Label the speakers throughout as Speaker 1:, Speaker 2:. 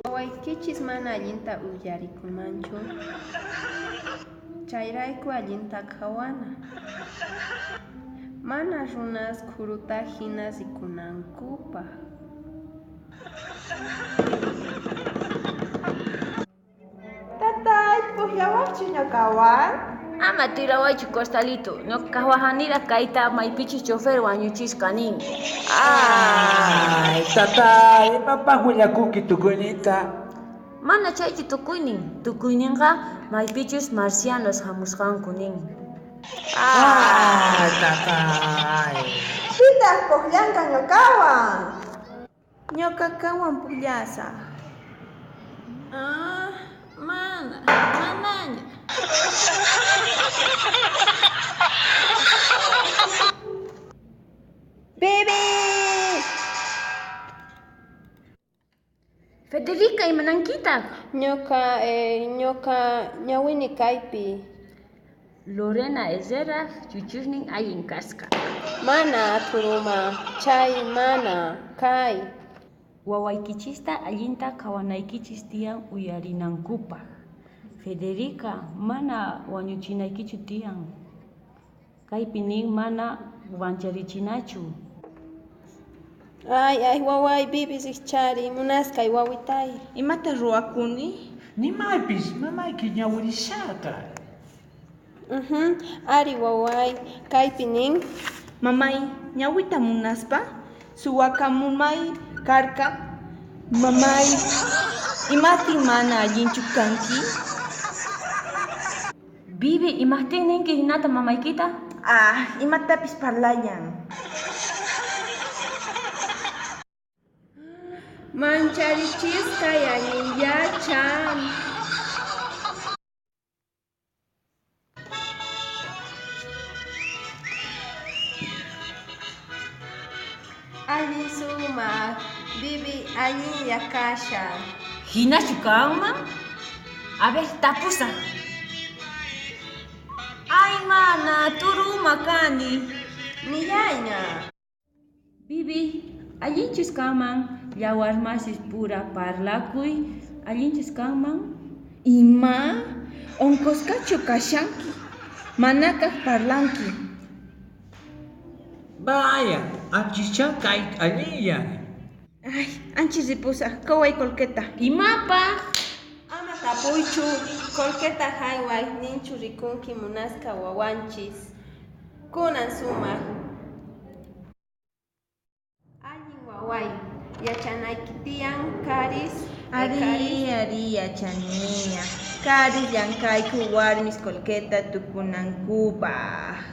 Speaker 1: Wawaykichis mana allinta uyarikunmanchu. Chayrayku allinta qhawana. Mana runas khuruta jina rikunankupaj.
Speaker 2: Tatay, pujllawajchu ñoqawan?
Speaker 3: Ama tirawaychu costalito, ñoqa wajaniraj kayta maypichus chofer wañuchisqa nin.
Speaker 4: Ay, tatay, imapaj willakunki tukuyninta?
Speaker 3: Mana chaychu tukuynin, tukuyninqa maypichus marcianos jamusqanku nin.
Speaker 4: Ay, tatay.
Speaker 2: Pitaj pujllanqa ñoqawan? Ñoqa qanwan pujllasaj.
Speaker 5: Ah, mana, manaña.
Speaker 2: ¡Bibi!
Speaker 3: Federica, imanankitaj?
Speaker 1: Ñoqa ñawini kaypi.
Speaker 3: Lorena Herreraj chuchusnin allin kasqa.
Speaker 1: Mana thuruma, chay mana, kay.
Speaker 3: Wawaykichista allinta qhawanaykichis tiyan uyarinankupaj. Federica, mana wañuchinaykichu tiyan. Kaypi nin mana mancharichinachu.
Speaker 1: Ay, ay, waway, Bibi rijch'ariy, munasqay wawitay.
Speaker 2: Imata ruwakuni?
Speaker 4: Ni maypis mamayki ñawirisharqa.
Speaker 1: Ari waway, kaypi nin.
Speaker 2: Mamay, ñawita munaspa suwakamumay karqa. Mamay, imajtin mana allinchu kanki?
Speaker 3: Bibi, imajtin ninki jinata mamaykita?
Speaker 2: Ah, imatapis parlallan.
Speaker 1: Mancharichisqay allinyachan. Allin sumaq, Bibi allinlla kashan.
Speaker 3: Jinachu kanman? A ver, tapusaj. Ay, mana, turuma kani.
Speaker 1: Nillayña.
Speaker 3: Bibi, allinchus kanman yawarmasis pura parlakuy, allinchus kanman?
Speaker 2: Ima? Onqosqachu kashanki? Manakaj parlanki.
Speaker 4: Vaya, anchischá kay allinyan.
Speaker 2: Ay, anchis ripusaj, qoway qolqeta.
Speaker 3: Imapaj?
Speaker 1: Ama tapuychu, qolqeta jayway, ninchu rikunki munasqa wawanchis. Kunan sumaq. Allin waway, yachanayki tiyan qharis.
Speaker 2: Arí, arí, yachaniña. Qharis llank'ayku warmis qolqeta tukunankupaj.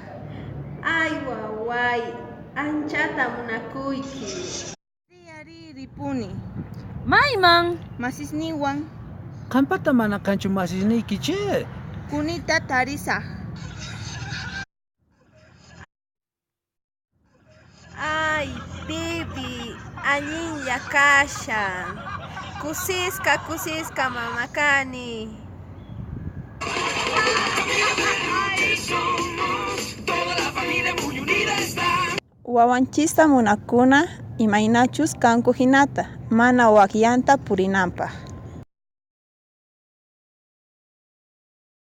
Speaker 1: Ay waway, anchata munakuyki.
Speaker 2: Arí, arí, ripuni.
Speaker 3: Mayman?
Speaker 2: Masisniywan.
Speaker 4: Qampata mana kanchu masisniyki che.
Speaker 2: Kunita tarisaj.
Speaker 1: Ay, Bibi, allinlla kashan. Kusisqa, kusisqa mama kani.
Speaker 6: Wawanchista munakuna imaynachus kanku jinata, mana waj ñanta purinanpaj.